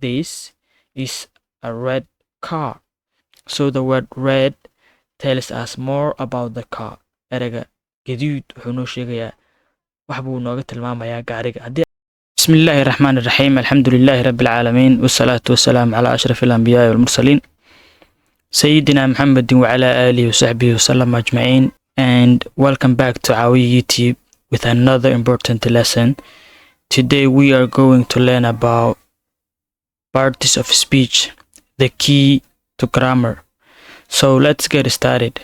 This is a red car. So the word "red" tells us more about the car. Ereyga gaduud wuxuu noo sheegayaa, wax buu nooga tilmaamayaa gaariga. Haddii بسم الله الرحمن الرحيم، الحمد لله رب العالمين، والصلاة والسلام على أشرف الأنبياء والمرسلين، سيدنا محمد وعلى آله وصحبه وسلم أجمعين، and welcome back to our YouTube with another important lesson. Today we are going to learn about parts of speech, the key to grammar. So let's get started.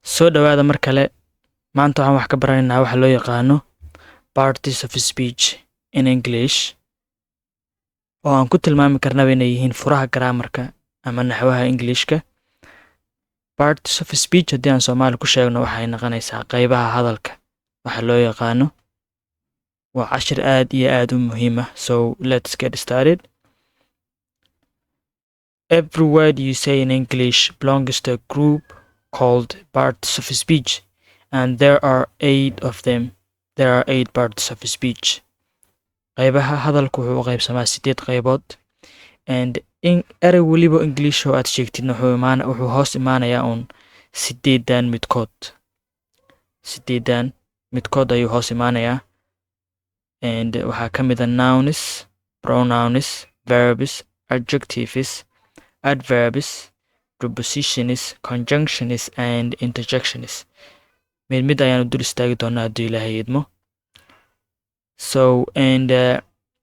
Soo dhawaada mar kale. Maanta waxaan wax ka baranaynaa waxa loo yaqaano parts of speech in English, oo aan ku tilmaami karnaba inay yihiin furaha grammarka ama naxwaha Englishka. Parts of speech haddii aan Soomaali ku sheegno, waxay noqonaysaa qaybaha hadalka waxa loo yaqaano. Waa cashir aad iyo aad u muhiim ah. So let's get started. Every word you say in English belongs to a group called parts of speech, and there are eight of them. There are eight parts of speech. Qaybaha hadalku wuxuu u qaybsamaa sideed qaybood, and in erey weliba English oo aad sheegtidna wuxuu hoos imaanayaa uun sideedan midkood. Sideedan midkood ayuu hoos imaanayaa, and waxaa ka mid ah nouns, pronouns, verbs, adjectives, adverbs, prepositions, conjunctions and interjections. Mid mid ayaanu dul istaagi doonaa hadduu Ilaahay idmo. So and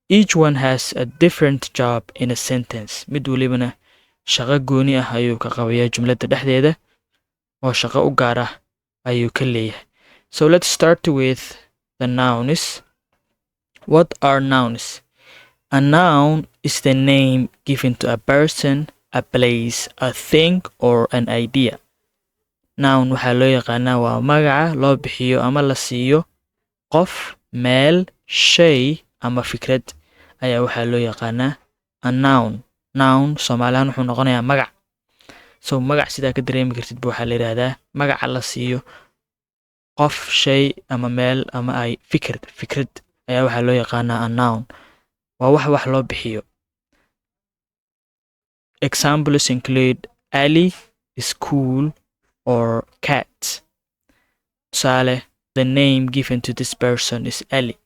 each one has a different job in a sentence. Mid welibana shaqo gooni ah ayuu ka qabayaa jumladda dhexdeeda, oo shaqo u gaar ah ayuu ka leeyahay. So let's start with the nouns. What are nouns? A noun is the name given to a person, a place, a thing or an idea. Noun waxaa loo yaqaanaa waa magaca loo bixiyo ama la siiyo qof, meel, shay ama fikrad ayaa waxaa loo yaqaanaa a noun. Noun Soomaalihaan wuxuu noqonayaa magac. So magac sidaa ka dareemi kartid ba waxaa la yidhaahdaa magaca la siiyo qof, shay ama meel ama ay fikrad ayaa waxaa loo yaqaanaa a noun. Waa wax loo bixiyo. Examples include Ali, school or cat. Tusaale, the name given to this person is Ali.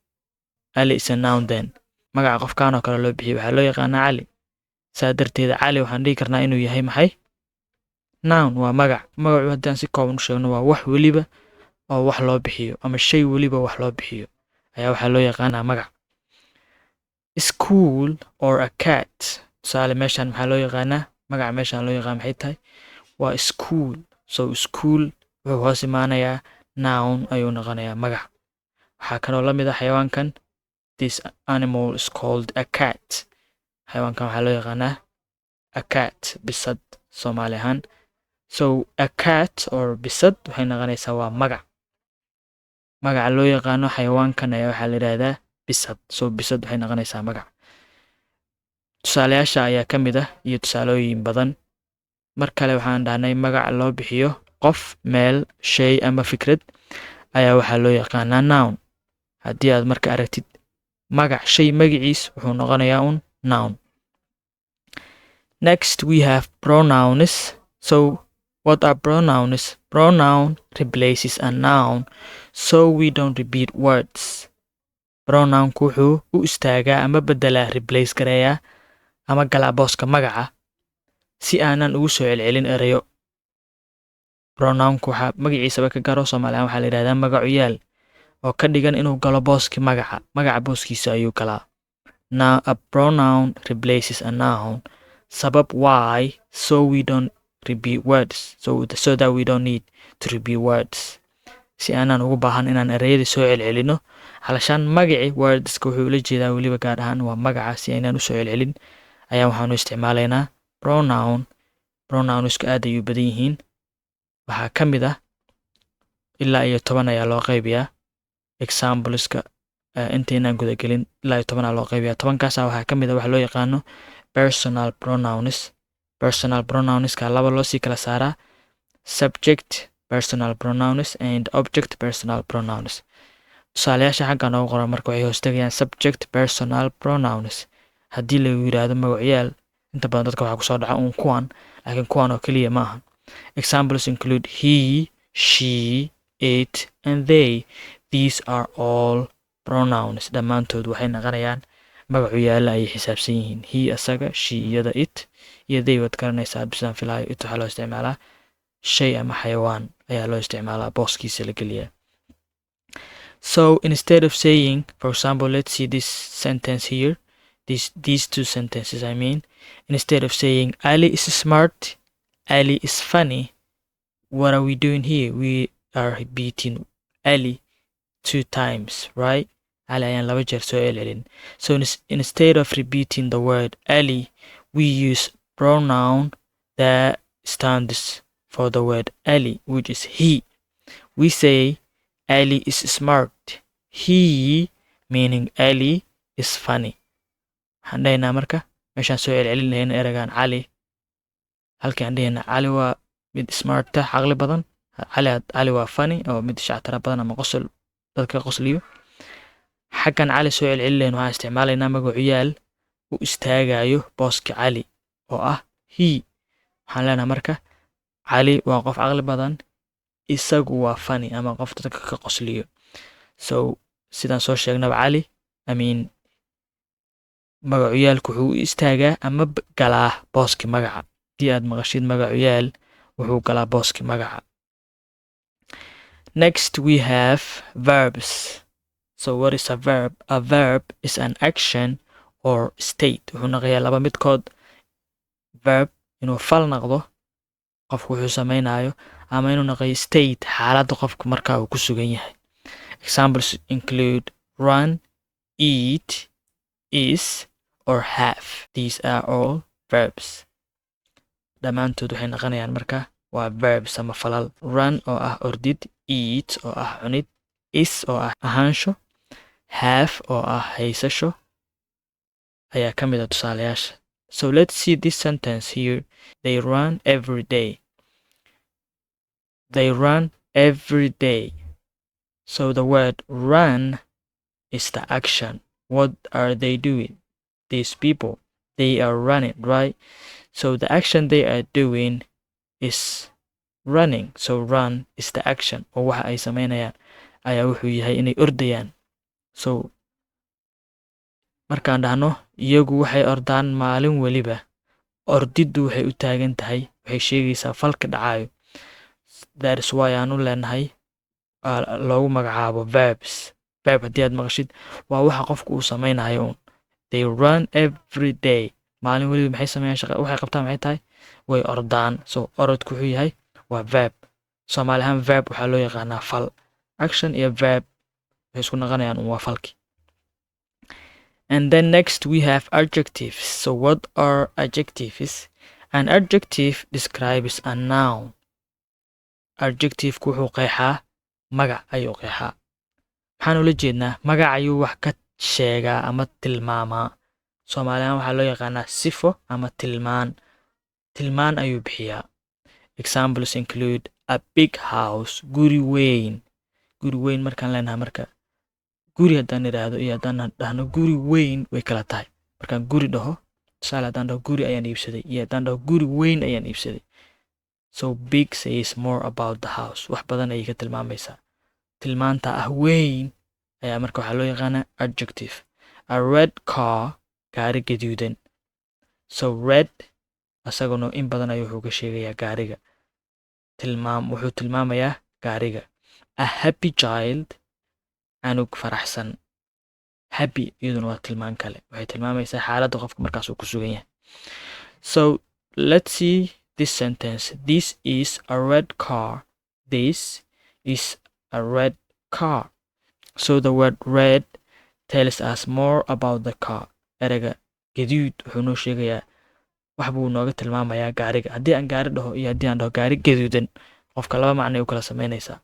Ali is a noun then. Magaca qofkan oo kale loo bixiyo waxaa loo yaqaanaa Cali. Saa darteed Cali waxaan dhihi karnaa inuu yahay maxay? Noun, waa magac. Magacu haddii aan si kooban u sheegno, waa wax weliba oo wax loo bixiyo ama shay weliba wax loo bixiyo ayaa waxaa loo yaqaanaa magac. School or a cat. Tusaale, meeshan maxaa loo yaqaanaa? Magaca meeshan loo yaqaan maxay tahay? Waa school. So school wuxuu hoos imaanayaa noun ayuu noqonayaa, magac. Waxaa kaloo la mid ah xayawaankan. This animal is called a cat. Xayawaankan waxaa loo yaqaanaa a cat, bisad Soomaali ahaan. So a cat or bisad waxay noqonaysaa waa magac. Magaca loo yaqaano xayawaankan ayaa waxaa la yidhaahdaa bisad. So bisad waxay noqonaysaa magac. Tusaalayaasha ayaa ka mid ah iyo tusaalooyin badan. Mar kale waxaan dhahnay magaca loo bixiyo qof, meel, shay ama fikrad ayaa waxaa loo yaqaanaa noun. Haddii aad marka aragtid magac, shay magaciis wuxuu noqonayaa un noun. Next we have pronouns. So what are pronouns? Pronoun replaces a noun so we don't repeat words. Pronounku wuxuu u istaagaa ama bedelaa, replace gareeyaa ama galaa booska magaca si aanan ugu soo celcelin erayo. Pronounku waxaa magaciisaba ka garo, Soomaaliyan waxaa la yidhahdaa magacuyaal, oo ka dhigan inuu galo booski magaca. Magaca booskiisa ayuu galaa. Now a pronoun replaces a noun. Sabab, why? So we don't repeat words. So that we don't need to repeat words. Si aanan ugu baahan inaan ereyada soo celcelino. Halashaan magaci wordska wuxuu ula jeedaa weliba gaar ahaan waa magaca. Si aynaan usoo celcelin ayaa waxaanu isticmaalaynaa pronoun. Pronounsku aad ayuu badan yihiin. Waxaa ka mid ah ilaa iyo 10 ayaa loo qaybiyaa. Exampleska intaynaan gudagelin, ilaa iyo 10 aa loo qaybiyaa. 10-kaasa waxaa ka mid ah waxa loo yaqaano personal pronouns. Personal pronounska laba loo sii kala saaraa: subject personal pronouns and object personal pronouns. Tusaalayaasha xagga noogu qoran marka waxay hoostegayaan subject personal pronouns. Haddii lagu yiraahdo magacyaal, inta badan dadka waxaa kusoo dhaca uun kuwan, laakiin kuwan oo keliya ma aha. Examples include he, she, it and they. These are all pronouns. Dhammaantood waxay noqonayaan magacuyaala ayay xisaabsan yihiin. He asaga, she iyada, it iyo they waad garanaysaa bisaan filaayo. It waxaa loo isticmaalaa shay ama xayawaan ayaa loo isticmaalaa, booskiisa la geliyaa. So instead of saying, for example, let's see this sentence here, these two sentences, I mean, instead of saying "Ali is smart, Ali is funny," what are we doing here? We are repeating Ali two times, right? Ali ayaan laba jeer soo celcelin. So instead of repeating the word Ali, we use pronoun that stands for the word Ali, which is he. We say "Ali is smart. He," meaning Ali, "is funny." Waxaan dhahaynaa marka meeshaan soo celcelin lahayna ereygan Cali, halkii aan dhahaynaa Cali waa mid smart ah, caqli badan, Cali waa funny oo mid shactara badan ama qosol dadka qosliyo, xaggan Cali soo celcelin lahayn, waxaan isticmaalaynaa magacuyaal u istaagayo booska Cali oo ah he. Waxaan leenahay marka Cali waa qof caqli badan, isagu waa funny ama qof dadka ka qosliyo. So sidaan soo sheegnaba, Cali, I mean, magacuyaalku wuxuu u istaagaa ama galaa booski magaca. Haddii aad maqashid magacuyaal, wuxuu galaa booski magaca. Next we have verbs. So what is a verb? A verb is an action or state. Wuxuu naqayaa laba midkood: verb inuu fal noqdo, qofku wuxuu sameynayo, ama inuu naqayo state, xaaladda qofka markaa uu ku sugan yahay. Examples include run, eat, is or have. These are all verbs. Dhammaantood waxay noqonayaan marka waa verbs ama falal. Run oo ah ordid, eat oo ah cunid, is oo ah ahaansho, have oo ah haysasho ayaa ka mid ah tusaalayaasha. So let's see this sentence here: "They run every day." They run every day. So the word "run" is the action. What are they doing, these people? They are running, right? So the action they are doing is running. So run is the action, oo waxa ay sameynayaan ayaa wuxuu yahay inay ordayaan. So markaan dhahno iyagu waxay ordaan maalin weliba, ordiddu waxay u taagan tahay, waxay sheegaysaa falka dhacayo. That is why aan u leenahay loogu magacaabo verbs. Verb haddii aad maqashid, waa waxa qofku uu sameynayo uun. They run every day. Maalin weliba maxay sameeyaan? Shaqa waxay qabtaan maxay tahay? Way ordaan. So orodku wuxuu yahay waa verb. Soomaali ahaan verb waxaa loo yaqaanaa fal. Action iyo verb waxay isku noqonayaan un waa falki. And then next we have adjectives. So what are adjectives? An adjective describes a noun. Adjectiveku wuxuu qeexaa magac ayuu qeexaa. Maxaan ula jeednaa? Magac ayuu wax ka sheegaa ama tilmaamaa. Soomaali ahaan waxaa loo yaqaanaa sifo ama tilmaan. Tilmaan ayuu bixiyaa. Examples include a big house, guri weyn. Guri weyn markaan leenahay marka, guri haddaan idhaahdo iyo haddaan dhahno guri weyn, way kala tahay. Markaan guri dhaho, tusaale, haddaan dhaho guri ayaan iibsaday iyo haddaan dhaho guri weyn ayaan iibsaday, so big says more about the house. Wax badan ayay ka tilmaamaysaa. Tilmaanta ah weyn ayaa marka waxaa loo yaqaanaa adjective. A red car, gaari gaduudan. So red asaguna in badan ayuu wuxuu ka sheegayaa gaariga, tilmaam, wuxuu tilmaamayaa gaariga. A happy child, canug faraxsan. Happy iyaduna waa tilmaan kale, waxay tilmaamaysaa xaaladda qofka markaas uu ku sugan yahay. So let's see this sentence: "This is a red car." This is a red car. So the word "red" tells us more about the car. Ereyga gaduud wuxuu noo sheegayaa, wax buu nooga tilmaamayaa gaariga. Haddii aan gaari dhaho iyo haddii aan dhaho gaari gaduudan, qofka laba macno ay u kala sameynaysaa.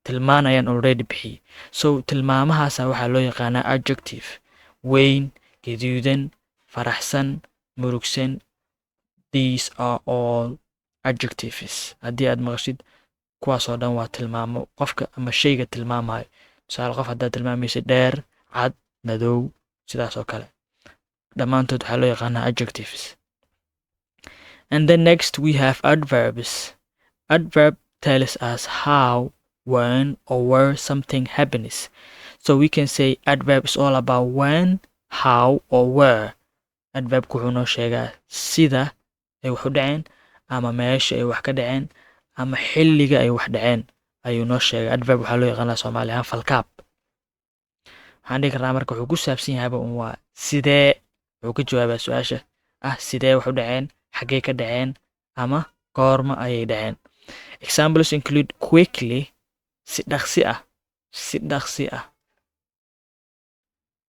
Tilmaan ayaan already bixiyey. So tilmaamahaasa waxaa loo yaqaanaa adjective: weyn, gaduudan, faraxsan, murugsan. These are all adjectives. Haddii aad maqashid, kuwaasoo dhan waa tilmaamo qofka ama shayga tilmaamayo. Tusaale, qof haddaad tilmaamaysa, dheer, cad, madow, sidaas oo kale. Dhammaantood waxaa loo yaqaanaa adjectives. And then next we have adverbs. Adverb tells us how, when or where something happens. So we can say adverb is all about when, how or where. Adverbku wuxuu noo sheegaa sida ay wax u dhaceen, ama meesha ay wax ka dhaceen, ama xilliga ay wax dhaceen ayuu noo sheegay. Adverb waxaa loo yaqaanaa Soomaali ahaan falkaab. Waxaan dhihi karnaa marka wuxuu ku saabsan yahayba un waa sidee. Wuxuu ka jawaabaa su-aasha ah sidee wax u dhaceen, xaggee ka dhaceen, ama goorma ayay dhaceen. Examples include quickly, si dhaqsi ah, si dhaqsi ah,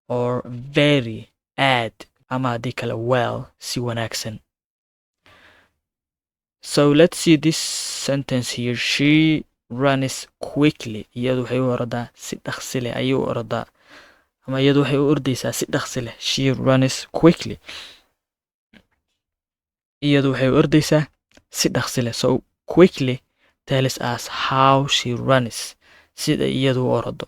or very, aad, ama haddii kale well, si wanaagsan. So let's see this sentence here: "She runs quickly." Iyadu waxay u orodaa si dhaqsi leh ayay u orodaa, ama iyadu waxay u ordaysaa si dhaqsi leh. She runs quickly, iyadu waxay u ordaysaa si dhaqsi leh. So quickly tells us how she runs, sida iyadu u orodo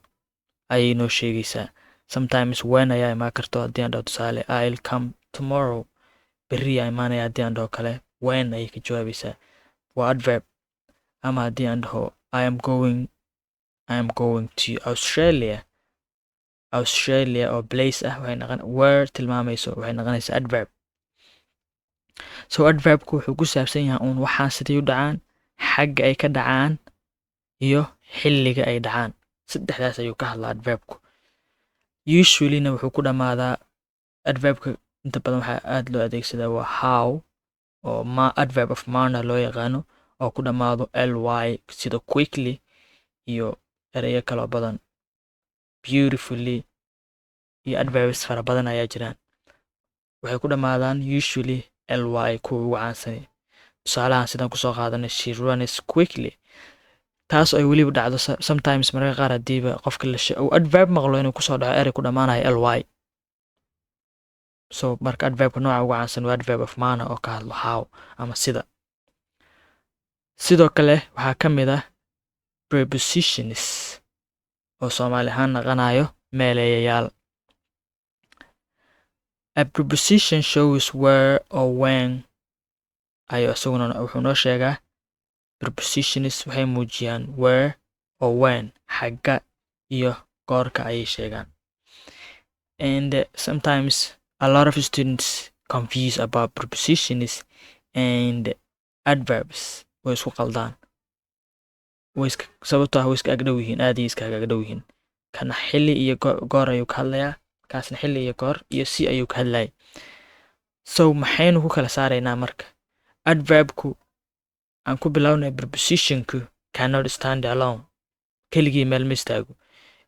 ayay noo sheegaysaa. Sometimes when ayaa imaan karto. Haddii aan dhaho tusaale, "I'll come tomorrow," berri yaa imaanaya haddii aan dhaho kale, when ayay ka jawaabaysaa, waa adverb. Ama haddii aan dhaho I am going to Australia," Australia oo place ah waxay noqon, where tilmaamayso, waxay noqonaysaa adverb. So adverbku wuxuu ku saabsan yahay uun waxaan siday u dhacaan, xagga ay ka dhacaan iyo xilliga ay dhacaan. Saddexdaas ayuu ka hadlaa adverbku. Usuallyna wuxuu ku dhammaadaa adverbka, inta badan waxaa aada loo adeegsadaa waa how, oo ma adverb of manner loo yaqaano, oo ku dhammaado ly, sida quickly iyo ereyo kaloo badan, beautifully iyo adverbs fara badan ayaa jiraan. Waxay ku dhammaadaan usually ly, kuwa ugu caansani. Tusaalahan sidaan kusoo qaadanay, "She runs quickly," taas ay weliba dhacdo sometimes, mararka qaar, haddiiba qofka la uu adverb maqlo, inuu kusoo dhaco erey ku dhammaanayo ly. So marka adverbka nooca ugu caansan waa adverb of manner, oo ka hadlo how ama sida. Sidoo kale waxaa ka mid ah prepositions, oo Soomaali ahaan naqanayo meeleeyayaal. A preposition shows where or when ayo isaguna wuxuu noo sheegaa. Prepositions waxay muujiyaan where or when, xagga iyo goorka ayay sheegaan. And sometimes a lot of students confuse about prepositions and adverbs. Way isku qaldaan, way iska, sababtoo ah way iska agdhow yihiin, aad ayay iskaga agdhow yihiin. Kana xilli iyo goor ayuu ka hadlayaa, kaasna xilli iyo goor iyo si ayuu ka hadlayay. So maxaynu ku kala saaraynaa marka? Adverbku aan ku bilownay. Prepositionku cannot stand alone, keligii meel ma istaago.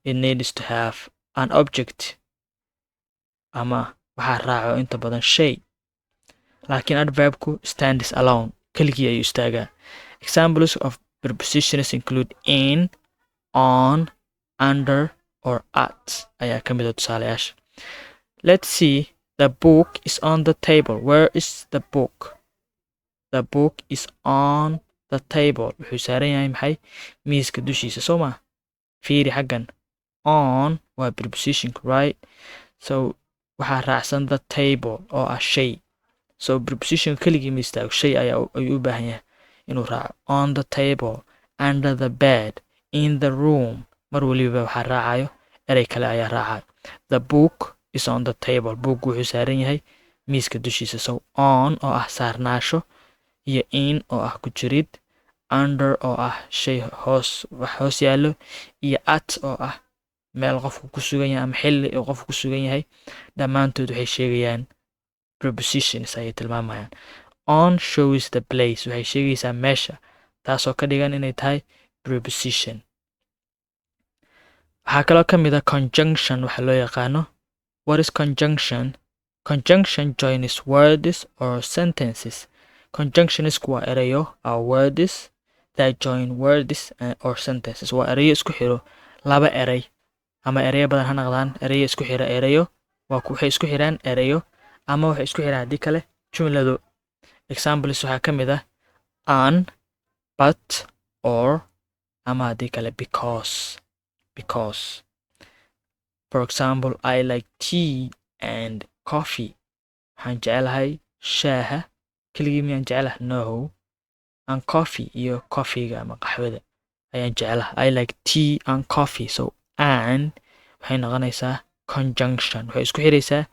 It needs to have an object, ama waxaa raaco inta badan shay. Laakiin adverbku stands alone, keligii ayuu istaagaa. Examples of prepositions include in, on, under or at ayaa ka mid a tusaalayaasha. Let's see: "The book is on the table." Where is the book? The book is on the table. Wuxuu saaran yahay maxay? Miiska dushiisa, soo ma? Fiiri xaggan, on waa prepositionka, right? So waxaa raacsan the table oo ah shay. So preposition keligii ma istaago, shay ayaa ayuu u baahan yahay inuu raaco. On the table, under the bed, in the room, mar waliba waxaa raacayo erey kale ayaa raacayo. "The book is on the table." Book wuxuu saaran yahay miiska dushiisa. So on oo ah saarnaasho, iyo in oo ah ku jirid, under oo ah shay hoos, wax hoos yaallo, iyo at oo ah meel qofku ku sugan yahay ama xilli uu qofku ku sugan yahay, dhammaantood waxay sheegayaan prepositions ayay tilmaamayaan. On shows the place, waxay sheegaysaa meesha, taasoo ka dhigan inay tahay preposition. Waxaa kaloo ka mid ah conjunction waxa loo yaqaano. What is conjunction? Conjunction joins words or sentences. Conjunctionsku waa erayo, are words that join words or sentences. Waa erayo isku xiro laba erey ama ereyo badan ha noqdaan. Erayo isku xira erayo waa waxay isku xiraan erayo ama waxay isku xiraan haddii kale jumlado. Examples waxaa ka mid ah and, but, or, ama haddii kale because. Because, for example, "I like tea and coffee." Waxaan jecelahay shaaha. Keligii miyaan jecelahay? No. And coffee, iyo coffeega ama qaxwada ayaan jecelahay. I like tea and coffee. So and waxay noqonaysaa conjunction. Waxay isku xiraysaa,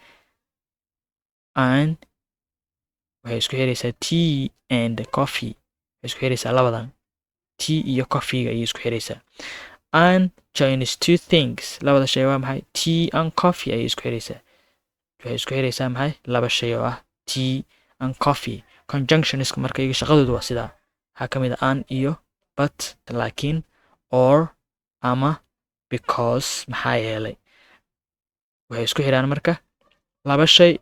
and waxay isku xiraysaa tea and coffee. Waxay isku xiraysaa labadan, tea iyo coffeega ayay isku xiraysaa. And joins two things. Labada shay waa maxay? Tea and coffee ayay isku xiraysaa. Waxay isku xiraysaa maxay? Laba shay oo ah tea and coffee. Conjunctionska marka iyaga shaqadoodu waa sidaa. Waxaa ka mid ah and iyo but, laakiin, or, ama, because, maxaa yeelay. Waxay isku xiraan marka laba shay,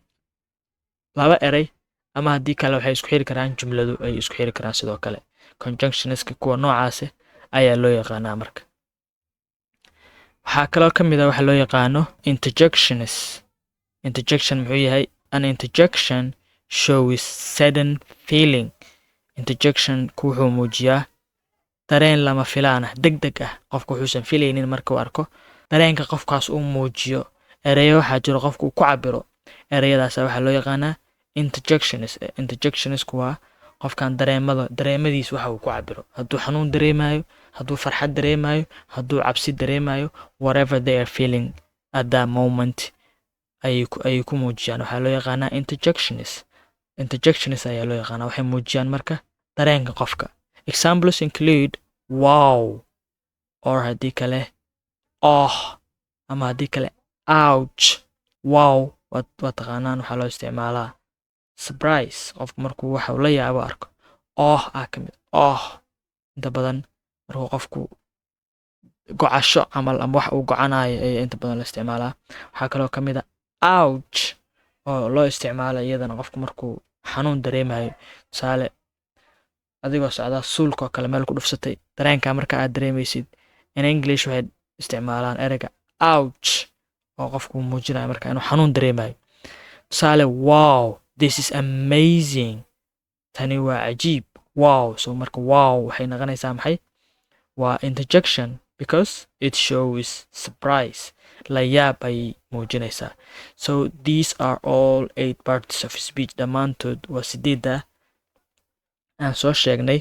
laba eray, ama haddii kale waxay isku xiri karaan jumlado ay isku xiri karaan sidoo kale. Conjunctionska kuwa noocaasi ayaa loo yaqaanaa. Marka waxaa kaloo ka mid ah waxa loo yaqaano interjections. Interjection muxuu yahay? An interjection shows sudden feeling. Interjectionku wuxuu muujiyaa dareen lama filaan ah, deg deg ah, qofka wuxuusan filaynin marka uu arko, dareenka qofkaas uu muujiyo. Ereyo waxaa jiro qofka uu ku cabiro, ereyadaas waxaa loo yaqaanaa interjections. Interjectionsku waa qofkan dareemada, dareemadiis waxa uu ku cabiro, hadduu xanuun dareemayo, hadduu farxad dareemayo, hadduu cabsi dareemayo, whatever they are feeling at that moment ayay ku muujiyaan. Waxaa loo yaqaanaa interjections. Interjections ayaa loo yaqaanaa. Waxay muujiyaan marka dareenka qofka. Examples include wow, or haddii kale oh, ama haddii kale ouch. Wow waa taqaanaan, waxaa loo isticmaalaa surprise, qofku markuu waxa uu la yaabo arko. Oh ah ka mid oh, inta badan markuu qofku gocasho camal ama wax uu gocanayo ayaa inta badan la isticmaalaa. Waxaa kaloo ka mid ah ouch, oo loo isticmaalo iyadana qofku markuu xanuun dareemayo. Tusaale, adigoo socdaa, suulka oo kale meel ku dhufsatay, dareenka marka aad dareemaysid, in English waxay isticmaalaan ereyga ouch, oo qofku muujinayo marka inuu xanuun dareemayo. Tusaale, "Wow, this is amazing." Tani waa cajiib. Wow. So marka wow waxay noqonaysaa maxay? Waa interjection because it shows surprise. La yaab ayay muujinaysaa. So these are all eight parts of speech. Dhammaantood waa sideedda aan soo sheegnay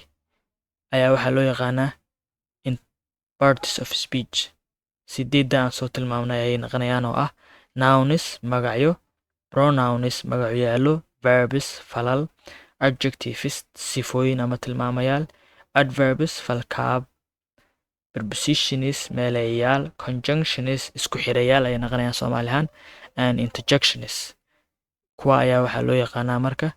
ayaa waxaa loo yaqaanaa in parts of speech. Sideedda aan soo tilmaamnay ayay noqonayaan, oo ah nouns, magacyo, pronouns, magacyaalo, verbs, falal, adjectives, sifooyin ama tilmaamayaal, adverbs, falkaab, prepositions, meeleeyaal, conjunctions, isku xirayaal ayay noqonayaan Soomaali ahaan, and interjections. Kuwa ayaa waxaa loo yaqaanaa marka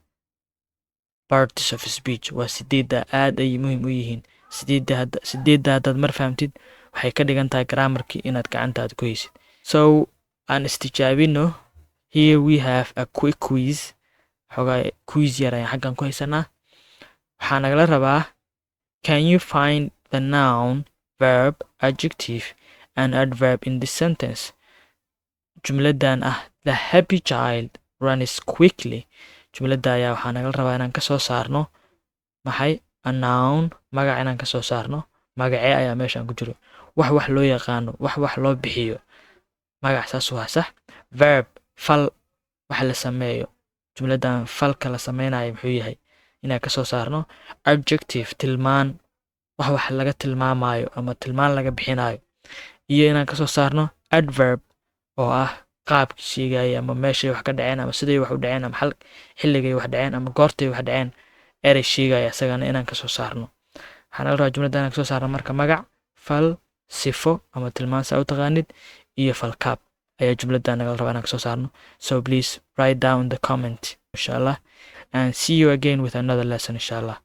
parts of speech. Waa sideedda, aad ay muhiim u yihiin sideedda. Sideedda haddaad mar fahamtid, waxay ka dhigan tahay grammarkii inaad gacantaada ku haysid. So aan istijaabino. Here we have a quick quiz. Xogaa quiz yar ayaan xaggan ku haysanaa. Waxaa nagala rabaa: can you find the noun, verb, adjective and adverb in this sentence? Jumladan ah "The happy child runs quickly", jumladda ayaa waxaa nagala rabaa inaan kasoo saarno maxay? A noun, magac inaan kasoo saarno. Magacee ayaa meeshan ku jiro? Wax loo yaqaano, wax loo bixiyo, magac, saas waa sax. Verb, fal, wax la sameeyo, jumladan falka la sameynayo muxuu yahay inaan kasoo saarno. Adjective, tilmaan, wax laga tilmaamayo ama tilmaan laga bixinayo, iyo inaan kasoo saarno adverb, oo ah qaabki sheegaya ama meeshay wax ka dhaceen ama siday wax u dhaceen ama xilligay wax dhaceen ama goortay wax dhaceen, erey sheegaya isagana inaan kasoo saarno. Waxaan la rabaa jumladda inaan kasoo saarno marka magac, fal, sifo ama tilmaan, saa u taqaanid, iyo falkaab ayaa jumladda nagala rabaa inaan kasoo saarno. So please write down the comment, insha Allah, and see you again with another lesson, insha Allah.